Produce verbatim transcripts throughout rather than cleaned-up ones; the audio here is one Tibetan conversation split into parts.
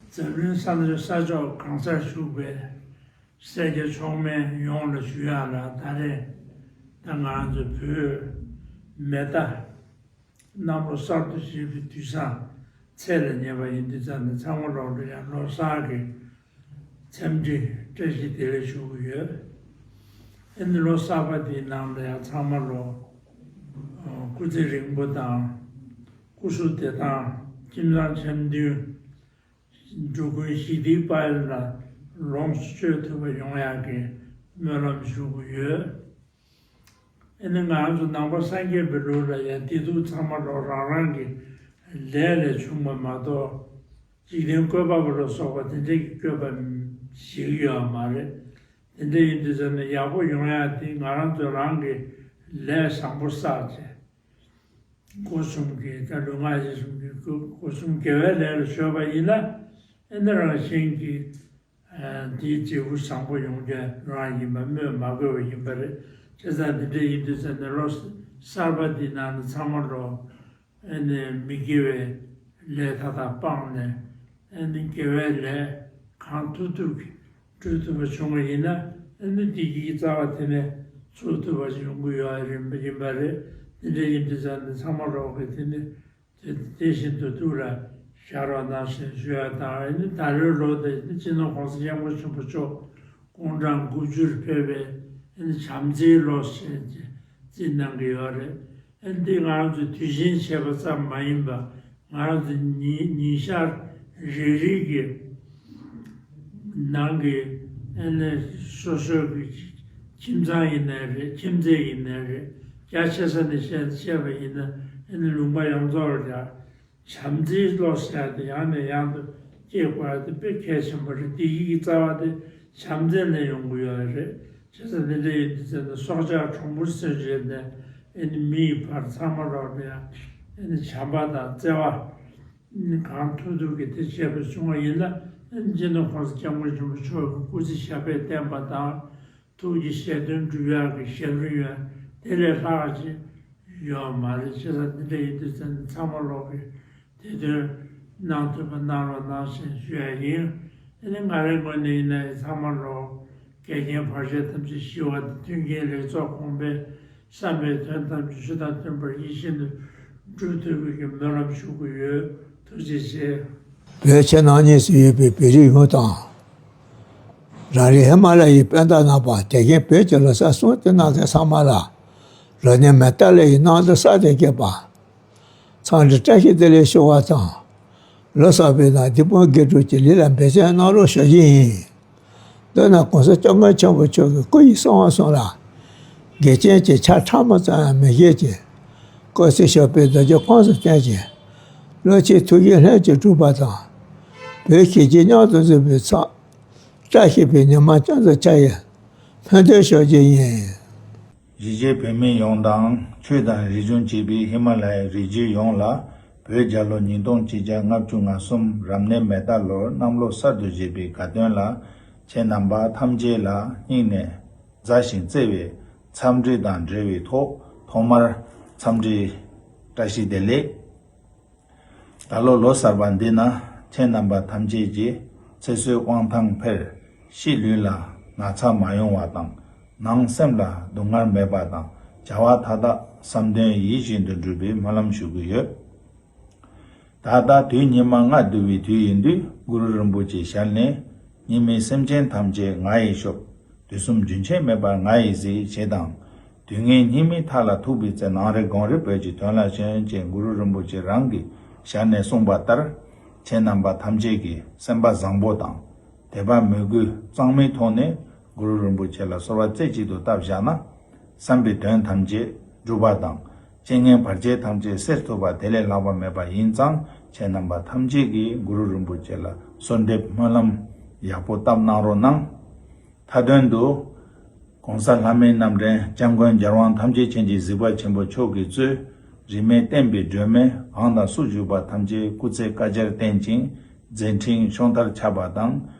འཛམ་གླིང་ས་མཐོའི་ས་ཕྱོགས་གང་སར་བཞུགས་པའི་སེར་སྐྱ་མཆོག་དམན་ཡོངས་ལ་ཞུ་ཡག་ལ། ད་རེས་ད་ང་རང་ཚོ་བོད་མེ་རྟ་གནམ་ལོ་གསར་དུ་བཞད་པའི་དུས་བཟང་ཚེས་ལ་ཉེ་བ་ཡིན་དུས་ཙམ་ནས། ཚང་མ་ལོག་ལ་ཡང་ལོ་གསར་གྱི་འཚམས་འདྲི་བཀྲ་ཤིས་བདེ་ལེགས་ཞུ་གི་ཡོད། ཨ་ནི་ལོ་གསར་པ་འདིའི་ནང་ལ་ཡང་ཚང་མ་ལོ་སྐུ་ཚེ་རིང་པོ་དང་། སྐུ་གཟུགས་བདེ་ཐང་། ཁྱིམ་ཚང་འཆམ་མཐུན། འགྲོ་ཀུན་ཞི་བདེའི་དཔལ་ལ་ལོངས་སུ་སྤྱོད་ཐུབ་པ་ཡོང་ཡག་གི་སྨོན་ལམ་ཞུ་གི་ཡོད། ཨ་ནི་ང་རང་ཚོ་ནང་པ་སངས་རྒྱས་པའི་ལུགས་ལ་ཡང་བདེ་སྡུག་ཚང་མ་ལོ་རང་རང་གི་ལས་ལས་བྱུང་བ་མ་གཏོགས། འཇིག་རྟེན་བཀོད་པ་པོ་ལ་སོགས་པ་དེ་འདྲས་ཀྱི་བཀོད་པ་ཞིག་ཡོད་མ་རེད། དེ་འདྲ་ཡིན་དུས་ཙམ་ནས་ཡག་པོ་ཡོང་ཡག་དེ་ང་རང་ཚོ་རང་གི་ལས་བཟང་པོ་བསགས་བྱས། སྒོ་གསུམ་གྱི་ད་ལུས་ངག་ཡིད་གསུམ་གྱི་སྒོ་སྒོ་གསུམ་དགེ་བའི་ལས་ལ་གཞོལ་བ་ཡིན་ན། ཨ་ནི་རང་བཞིན་གྱིས་ཨ་དེའི་འབྲས་བུ་བཟང་པོ་ཡོང་རྒྱུ་རང་ཡིན་པ་སྨོས་མ་དགོས་པ་ཡིན་པ་རེད། བྱས་ཙང་འདི་འདྲ་ཡིན་དུས་ཙམ་ནས་ལོ་གསར་པ་འདི་ནང་ནས་ཚང་མ་ལོ་ཨ་ནི་མི་དགེ་བའི་ལས་མཐའ་དག་སྤངས་ནས། ཨ་ནི་དགེ་བའི་ལས་གང་ཐུབ་ཐུབ་ཀྱིས་སྒྲུབ་ཐུབ་པ་བྱུང་བ་ཡིན་ན། ཨ་ནི་བདེ་སྐྱིད་ཀྱི་རྩ་བ་དེ་ནས་ཚུགས་ཐུབ་པ་ཡོང་གི་ཡོད་རེད་ཡིན་པ་རེད། དེ་འདྲ་ཡིན་དུས་ཙམ་ནས་ཚང་མ་ལོག་གིས་དེ་ནི་དེ་དེ་བཞིན་དུ་ཐུགས་ལ་བཞག་རོགས་གནང་ཞེས་ཞུ་ཡ་དང་། ཨ་ནི་ད་ལོའི་ལོ་དེ་ནི་སྤྱི་ནོར་༸གོང་ས་༸སྐྱབས་མགོན་ཆེན་པོ་མཆོག་དགུང་གྲངས་དགུ་བཅུར་ཕེབས་པའི་ཨ་ནི་བྱམས་བརྩེའི་ལོ་ཞེས་བརྩི་གནང་གི་ཡོད་རེད། ཨ་ནི་འདི་ང་རང་ཚོས་དུས་ཆེན་བྱེད་པ་ཙམ་མ་ཡིན་པ། ང་རང་ཚོ་ཉིན་ཉིན་ཞག་རེ་རེ་གི་ནང་གི་ཨ་ནི་སོ་སོའི་གི་ཁྱིམ་ཚང་ཡིན་ནའི་རེད། ཁྱིམ་མཚེས་ཡིན་ནའི་རེད། རྒྱ་ཆེ་ས་ནས་བཤད་བཤད་པ་ཡིན་ན། ཨ་ནི་ལུང་པ་ཡོངས་རྫོགས་ལ་ཡང་བྱམས་བརྩེའི་བློ་ཟེར་ཡ་དེ་ཡང་ནས་ཡང་དུ་སྐྱེ་དགོས་ཡ་དེ་དཔེ་གལ་ཆེན་པོ་རེད། བདེ་སྐྱིད་ཀྱི་རྩ་བ་དེ་བྱམས་བརྩེ་ནས་ཡོང་གི་ཡོད་རེད། བྱས་ཙང་འདི་འདྲ་ཡིན་དུས་ཙམ་ནས་སྲོག་ཆགས་གྲོག་སྦུར་སེམས་ཅན་ནས་ཨ་ནི་མི་ཡི་བར་ཚང་མ་ལོག་ལ་ཡང་ཨ་ནི་བྱམས་པ་དང་བརྩེ་བ་གང་ཐུབ་ཐུབ་ཀྱིས་དེ་བྱེད་པ་བྱུང་བ་ཡིན་ན། ཨ་ནི་སྤྱི་ནོར་༸གོང་ས་༸སྐྱབས་མགོན་ཆེན་པོ་མཆོག་གི་སྐུ་ཚེ་ཞབས་པད་བརྟན་པ་དང་། ཐུགས་ཀྱི་བཞེད་དོན་འགྲུབ་ཡག་གི་ཞབས་རིམ་ཡང་དེ་ལས་ལྷག་ཅིག་ཡོད་མ་རེད། བྱས་ཙང་འདི་འདྲ་ཡིན་དུས་ཙམ་ནས་ཚང་མ་ལོག་གིས་དེ་དོན་གནང་ཐུབ་པ་གནང་རོགས་གནང་ཞེས་ཞུ་ཡ་ཡིན། དེ་ནི་ང་རའི་ངོས་ནས་ཡིན་ན་ཡང་ཚང་མ་ལོག་འགལ་རྐྱེན་བར་ཆད་ཐམས་ཅད་ཞི་བ་དང་། མཐུན་རྐྱེན་ལེགས་ཚོགས་གོང་འཕེལ། བསམ་པའི་དོན་ཐམས་ཅད་ཆོས་དང་མཐུན་པར་ཡིད་བཞིན་དུ་འགྲུབ་ཐུབ་པའི་གི་སྨོན་ལམ་ཞུ་གི་ཡོད། ཐུགས་རྗེ་ཆེ། བོད་ཕྱི་ནང་གཉིས་སུ་ཡོད་པའི་བོད་རིགས་ཡོངས་དང་། རང་རེའི་ཧི་མ་ལ་ཡའི་སྤུན་ཟླ་རྣམ་པ། དེ་རིང་བོད་ཀྱི་ལོ་གསར་གསུང་བཏུས་གནང་མཁན་ཚང་མ་ལ་ལོ་ནི་མེ་སྟག་ལྷ་ཡི་གནམ་ལོ་གསར་དུ་སྐྱེས་པ། འཚམས་འདྲི་བཀྲ་ཤིས་བདེ་ལེགས་ཞུ་བ་དང་། ལོ་གསར་པའི་ནང་བདེ་སྤུན་དགེ་ཕྲུག་གི་ལུས་ལ་འབད་བརྩོན་གནང་རོགས་ཞུ་རྒྱུ་ཡིན། མདོར་ན་༸གོང་ས་༸སྐྱབས་མགོན་ཆེན་པོ་མཆོག་གི་སྐུ་ཡི་གསང་བ་གསུམ་ལ་འགལ་རྐྱེན་གྱི་ཆ་ཕྲ་མོ་ཙམ་ཡང་མི་བཞེས་ཀྱི། སྐུ་ཚེ་ཞབས་པད་རྡོ་རྗེ་ཁོངས་སུ་བརྟན་ཅིང་། བློ་ཆེ་ཐུགས་ཀྱི་ལྷུན་གྱིས་གྲུབ་པ་དང་། བོད་གཞིས་བྱེས་མཉམ་དུ་འཛོམས་པའི་ཚེ། བཀྲ་ཤིས་པའི་ཉི་མ་ཅན་དུ་འཆར་ཡས་སྨོན་འདུན་ཞུ་རྒྱུ་ཡིན། གཞིས་བྱེས་བོད་མི་ཡོངས་དང་། ཆོས་དང་རིག་གཞུང་གཅིག་པའི་ཧི་མ་ལ་ཡའི་རི་རྒྱུད་ཡོངས་ལ། བོད་རྒྱལ་ལོ་ཉིས་སྟོང་གཅིག་བརྒྱ་ལྔ་བཅུ་ང་གསུམ་རབ་གནས་མེ་སྟག་ལོར་གནམ་ལོ་གསར་དུ་བཞད་པའི་དགའ་སྟོན་ལ། ཁྱེད་རྣམ་པ་ཐམས་ཅད་ལ་སྙིང་ནས་མཛའ་ཞིང་བརྩེ་བའི་འཚམས་འདྲི་དང་འབྲེལ་བའི་ཐོག་ཐོག་མར་འཚམས་འདྲི་བཀྲ་ཤིས་བདེ་ལེགས། ད་ལོ་ལོ་གསར་པ་འདི་ན་ཁྱེད་རྣམ་པ་ཐམས་ཅད་ཀྱི་ཚེ་བསོད་དབང་ཐང་འཕེལ། ཕྱི་ལུས་ལ་ན་ཚ་མ་ཡོང་བ་དང་། ནང་སེམས་ལ་སྡུག་བསྔལ་མེད་པ་དང་། བྱ་བ་མཐའ་དག་བསམ་དོན་ཡིད་བཞིན་དུ་འགྲུབ་པའི་སྨོན་ལམ་ཞུ་གི་ཡོད། ད་ལྟ་དུས་སྙིགས་མ་ལྔ་བསྡུ་བའི་དུས་ཡིན་དུས། གུ་རུ་རིན་པོ་ཆེའི་ཞལ་ནས། སྙིགས་མའི་སེམས་ཅན་ཐམས་ཅད་ང་ཡིས་སྐྱོབ། དུས་གསུམ་རྒྱུན་ཆད་མེད་པར་ང་ཡིས་གཟིགས། ཞེས་དང་། དུས་ངན་སྙིགས་མའི་མཐའ་ལ་ཐུག་པའི་ཚེ། ནམ་རེ་གང་རེ་བོད་ཀྱི་དོན་ལ་བྱོན། ཅེས་གུ་རུ་རིན་པོ་ཆེ་རང་གི་ཞལ་ནས་གསུངས་པ་ལྟར། ཁྱེད་རྣམ་པ་ཐམས་ཅད་ཀྱིས་སེམས་པ་བཟང་པོ་དང་། དད་པ་མོས་གུས་གཙང་མའི་ཐོག་ནས་གུ་རུ་རིན་པོ་ཆེ་ལ་གསོལ་བ་རྩེ་གཅིག་ཏུ་བཏབ་བཞག་ན། བསམ་པའི་དོན་ཐམས་ཅད་འགྲུབ་པ་དང་། རྐྱེན་ངན་བར་ཆད་ཐམས་ཅད་སེལ་ཐུབ་པ་དེ་ལས་ལྷག་པ་མེད་པ་ཡིན་ཙང་། ཁྱེད་རྣམ་པ་ཐམས་ཅད་ཀྱིས་གུ་རུ་རིན་པོ་ཆེ་ལ་གསོལ་འདེབས་སྨོན་ལམ་ཡག་པོ་བཏབ་གནང་རོགས་གནང་། མཐའ་དོན་དུ། ༸གོང་ས་ལྷ་མིའི་རྣམ་འདྲེན་༸སྐྱབས་མགོན་རྒྱལ་དབང་ཐམས་ཅད་མཁྱེན་ཅིང་གཟིགས་པ་ཆེན་པོ་མཆོག་གིས་གཙོས། རིས་མེད་བསྟན་པའི་སྒྲོན་མེ་གང་དང་སུ་བཞུགས་པ་ཐམས་ཅད་སྐུ་ཚེ་བསྐལ་བརྒྱར་བརྟན་ཅིང་མཛད་འཕྲིན་ཕྱོགས་མཐར་ཁྱབ་པ་དང་།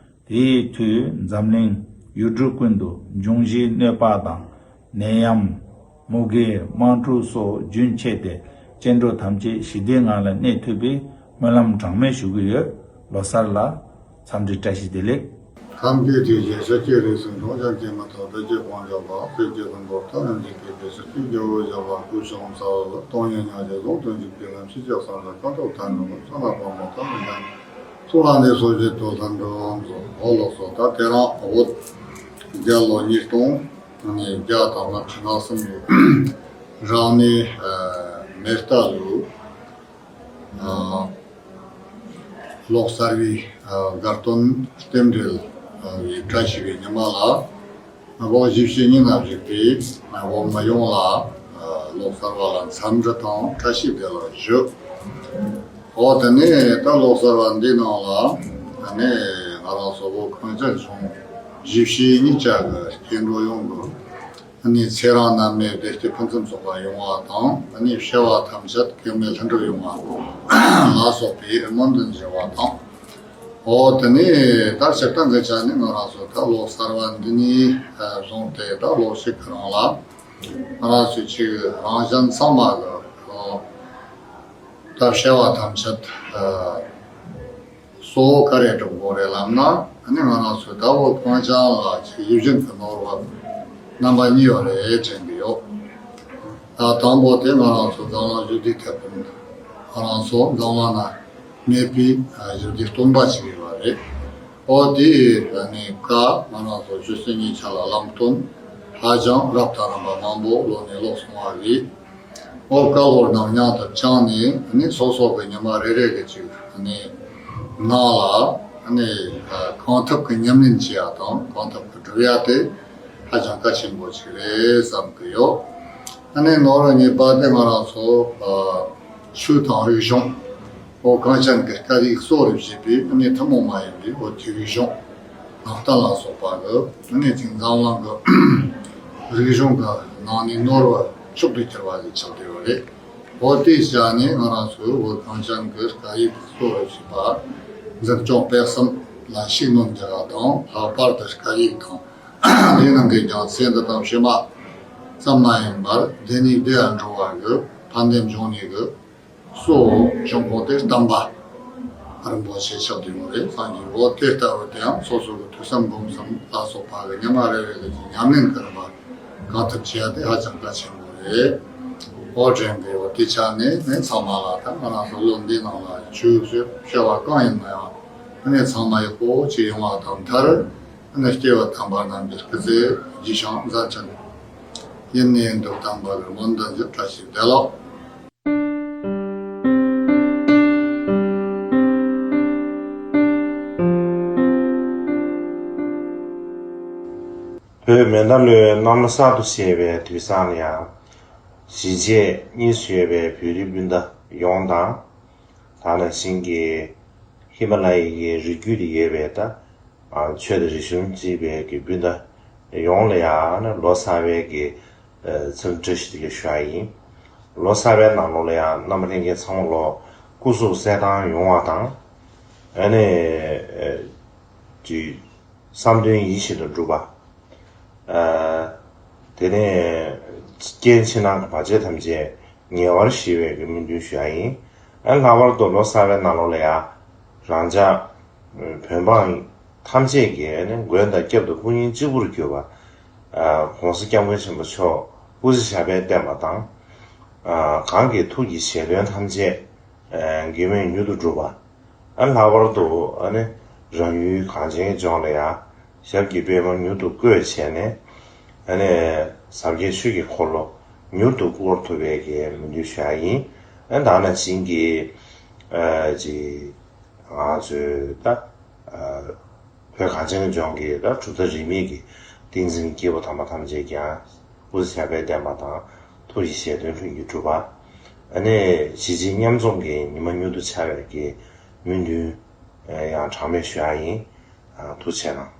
དེའི་མཐུས་འཛམ་གླིང་ཡུལ་གྲུ་ཀུན་ཏུ་འབྱུང་བཞིའི་གནོད་པ་དང་། ནད་ཡམས། མུ་གེ། དམག་འཁྲུག་སོགས་རྒྱུན་ཆད་དེ། སྐྱེ་འགྲོ་ཐམས་ཅད་ཞི་བདེའི་ངང་ལ་གནས་ཐུབ་པའི་སྨོན་ལམ་གྲངས་མེད་ཞུ་གི་ཡོད། ལོ་གསར་ལ། འཚམས་འདྲི་བཀྲ་ཤིས་བདེ་ལེགས། ཁམས་སྐད་དུས་བཞི་ཤོག་ཀྱི་རིགས་སུ་འཁྲུངས། ཤར་གྱི་མི་ཐོག་བོད་ཀྱི་དཔོན་བཞག་པ། གསེར་གྱི་ལྷུན་པོ་ཐོག་ཡོན་གྱི་སྐད་དུས་སུ་སྐད་རྒྱལ་པོ་བཞག་པ། སྐུ་ཞབས་ཚ་བོ་ལ་སྟོང་ཉིད་མྱང་རྒྱལ་གཟུངས་དོན་གྱི་རྒྱལ་ལམ་ཕྱི་ཕྱོགས་སམ་ས་ཀ་ཐོག་ཐར་འགྲོ་བ་བསོད་ནམས་དཔལ་མོ་ཐོག་མི་ཉམས་ཚོགས་ལ་འདི་སོགས་བཞེད་དུ་ལྷུན་གྲུབ་བཟོ། འོ་ལགས་སོ། ད་དེ་རིང་བོད་རྒྱལ་ལོ་ཉིས་སྟོང་བརྒྱ་དང་ལྔ་བཅུ་ང་གསུམ་ལོ་རང་ནི་མེ་རྟ་ལོ། ལོ་གསར་བའི་དགའ་སྟོན་རྟེན་འབྲེལ་བའི་བཀྲ་ཤིས་པའི་ཉི་མ་ལ། བོད་གཞིས་བྱེས་གཉིས་ན་བཞུགས་པའི་བོད་མི་ཡོངས་ལ་ལོ་གསར་བ་ལ་འཚམས་འདྲི་དང་བཀྲ་ཤིས་བདེ་ལེགས་ཞུ། འོ་དེ་ནས་ད་ལོ་གསར་བ་འདིའི་ནང་ལ་ནས་ང་རང་ཚོ་བོད་གངས་ཅན་ལྗོངས་གཞིས་བྱེས་གཉིས་ཆ་གི་སྐྱེ་འགྲོ་ཡོངས་ཀྱི་ནི་ཚེ་རིང་ནད་མེད་བདེ་སྐྱིད་ཕུན་སུམ་ཚོགས་པ་ཡོང་བ་དང་། ནི་བྱ་བ་ཐམས་ཅད་གེགས་མེད་ལྷུན་གྲུབ་ཡོང་བ་ལ་སོགས་པའི་སྨོན་འདུན་ཞུ་བ་དང་། འོ་དེ་ནས་ད་སྤྱིར་བཏང་གི་ཆ་ནས་ང་རང་ཚོ་ད་ལོ་གསར་བ་འདི་ནས་བཟུང་སྟེ་ད་ལོ་གཅིག་གི་རིང་ལ་ང་རང་ཚོའི་ཆེད་རང་གཞན་ཚང་མ་གི་ད་བྱ་བ་ཐམས་ཅད་གཙོ་བོ་ག་རེ་སྒྲུབ་དགོས་རེད་ལབ་ན། ཨ་ནི་ང་རང་ཚོའི་ཟླ་བོ་གངས་ཅན་ལ་ཅིག་ཡིད་བཞིན་དུ་ནོར་བ་རྣམ་པ་གཉིས་ཡོད་རེད་དྲན་གྱི་ཡོད། ད་དང་པོ་དེ་ང་རང་ཚོ་འཛམ་གླིང་བཞི་བདེའི་དེད་དཔོན། ང་རང་ཚོ་འཛམ་གླིང་ན་མེད་པའི་ཞི་བདེའི་སྟོན་པ་ཞིག་ཡིན་པ་རེད། ཨོ་དེ་ནི་བཀའ་ང་རང་ཚོ་ཆོས་སྲིད་གཉིས་ཆ་ལ་བླང་དོན་ཧ་ཅང་རབ་དང་རིམ་པ་མང་པོ་ལོ་ནས་ལོ་སོང་བ་རེད། ཨོ་བཀའ་སློབ་རྣམས་མཉམ་དུ་བཅངས་ནས་ནི་སོ་སོ་གི་ཉི་མ་རེ་རེ་གི་ཅིག་ནི་ནང་ལ་ནི་གང་ཐུབ་ཀྱི་ཉམས་ལེན་བྱེད་ཡ་དང་གང་ཐུབ་ཀྱི་སྒྲུབ་ཡ་དེ་ཧ་ཅང་གལ་ཆེན་པོ་ཞིག་རེད་བསམ་གི་ཡོད། ཨ་ནི་ནོར་བ་གཉིས་པ་དེ་ང་རང་ཚོ་ཆོས་དང་རིག་གཞུང་། ཨོ་གངས་ཅན་གྱི་སྐད་ཡིག་གཙོ་བོར་བྱས་པའི་ཨ་ནི་ཐུན་མོང་མ་ཡིན་པའི་བོད་ཀྱི་རིག་གཞུང་ནང་བསྟན་ལ་སོགས་པ་གི་ཨ་ནི་ཅིག་འཛམ་གླིང་གི་རིག་གཞུང་གི་ནང་ནས་ནོར་བ་མཆོག་ཏུ་གྱུར་པ་ཞིག་ཆགས་བསྡད་ཡོད་རེད། ཨོ་དེའི་ཆ་ནས་ང་རང་ཚོས་བོད་གངས་ཅན་གྱི་སྐད་ཡིག་གཙོ་བོར་བྱས་པ་འཛིན་སྐྱོང་སྤེལ་གསུམ་ལ་ཤུགས་སྣོན་རྒྱག་པ་དང་། ལྷག་པར་དུ་སྐད་ཡིག་དང་དེའི་ནང་གི་རྒྱང་སྲིང་འདི་དང་ཕྱི་མ་ཙམ་མ་ཡིན་པར་འདི་ནས་འདི་ཡར་འགྲོ་བ་གི་ཕན་བདེ་འབྱུང་ནུས་ཀྱི་གཙོ་བོ་འབྱུང་ཁུངས་དེ་བསྟན་པ་རིན་པོ་ཆེ་ཆགས་བསྡད་ཡོད་རེད། སངས་རྒྱས་འོ་དེ་ལྟ་བུ་དེའང་སོ་སོ་གི་ཐོས་བསམ་སྒོམ་གསུམ་ལ་སོགས་པ་གི་ཉི་མ་རེ་རེ་ལ་ཉམས་ལེན་གྱི་རིམ་པ་གང་ཐུབ་བྱེད་ཡ་དེ་ཧ་ཅང་གལ་ཆེན་པོ་རེད། འོ་དྲན་གི་ཡོད། དེ་ཆ་ནས་ནི་ཚང་མ་ལ་ད་ང་རང་ཚོ་ལོ་འདིའི་ནང་ལ་ཆོས་ཞུ་བྱ་བ་གང་ཡིན་ན་ཡང་ནི་ཚང་མ་ཡག་པོ་ཅིག་ཡོང་བ་དང་མཐར་ནི་སྐྱེ་བ་དམ་པ་རྣམས་ཀྱི་སྐུ་ཚེ་རྒྱས་ཤིང་མཛའ་མཐུན་ཡུན་གནས་འདིར་བརྟན་པ་གི་སྨོན་འདུན་ཞུ། བཀྲ་ཤིས་བདེ་ལེགས། བོད་མེ་མདའ་ལོའི་གནམ་ལོ་གསར་དུ་བཞད་པའི་དུས་བཟང་ལ་ཡང་། གཞིས་བྱེས་གཉིས་སུ་ཡོད་པའི་བོད་རིགས་སྤུན་ཟླ་ཡོངས་དང་། ད་ནང་བཞིན་གྱི་ཧི་མ་ལ་ཡའི་རི་རྒྱུད་དུ་ཡོད་པའི་ད་ཆོས་དང་རིག་གཞུང་གཙོས་པའི་གི་སྤུན་ཟླ་ཡོངས་ལ་ཡང་ལོ་གསར་པའི་གི་འཚམས་འདྲི་བཀྲ་ཤིས་བདེ་ལེགས་ཞུ་ཡ་ཡིན། ལོ་གསར་པའི་ནང་ལོགས་ལ་ཡང་རྣམ་པ་ལྷན་རྒྱས་ཚང་མ་ལོ་སྐུ་གཟུགས་གསལ་ཐང་ཡོང་བ་དང་། ཨ་ནི་ཅིག་བསམ་དོན་ཡིད་བཞིན་དུ་འགྲུབ་པ། ཨ། དེ་ནས་རྐྱེན་ཕྱི་ནང་གི་བར་ཆད་ཐམས་ཅད་ཉེ་བར་ཞི་བའི་གི་སྨོན་འདུན་ཞུ་ཡ་ཡིན། ཨ། ལྷག་པར་དུ་ལོ་གསར་པའི་ནང་ལོགས་ལ་ཡ་རང་ཅག་བོད་འབངས་ཐམས་ཅད་ཀྱིས་ཨ་ནི་མགོན་དང་སྐྱབས་དང་སྐུ་གཉིས་གཅིག་པུར་གྱུར་པ། ཨ། ༸གོང་ས་༸སྐྱབས་མགོན་ཆེན་པོ་མཆོག་སྐུ་ཚེ་ཞབས་པད་བརྟན་པ་དང་། ཨ། གང་གི་ཐུགས་ཀྱི་བཞེད་དོན་ཐམས་ཅད་ཨ། འགན་ལེན་མྱུར་དུ་འགྲུབ་པ། ཨ། ལྷག་པར་དུ་ཨ་ནི་རང་ཡུལ་གངས་ཅན་ལྗོངས་ལ་ཡང་ཞབས་ཀྱི་པད་མ་མྱུར་དུ་བཀོད་བྱས་ནས། ཨ་ནི་ཟབ་རྒྱས་ཆོས་ཀྱི་འཁོར་ལོ་མྱུར་དུ་བསྐོར་ཐུབ་པའི་གི་སྨོན་འདུན་ཞུ་ཡ་ཡིན། ཨ། ད་ནང་བཞིན་གྱི་ཨ་ཅིག་ང་ཚོའི་ད་ཨ་བོད་གངས་ཅན་ལྗོངས་ཀྱི་ད་གྲུབ་མཐའ་རིས་མེད་ཀྱི་བསྟན་འཛིན་སྐྱེས་བུ་དམ་པ་ཐམས་ཅད་ཀྱང་སྐུ་ཚེ་ཞབས་པད་བརྟན་པ་དང་ཐུགས་ཀྱི་བཞེད་དོན་ལྷུན་གྱིས་གྲུབ་པ། ཨ་ནི་གཞིས་བྱེས་མཉམ་འཛོམས་ཀྱི་ཉི་མ་མྱུར་དུ་འཆར་བའི་གི་སྨོན་འདུན་ཡང་གྲངས་མེད་ཞུ་ཡ་ཡིན། ཐུགས་རྗེ་གནང་།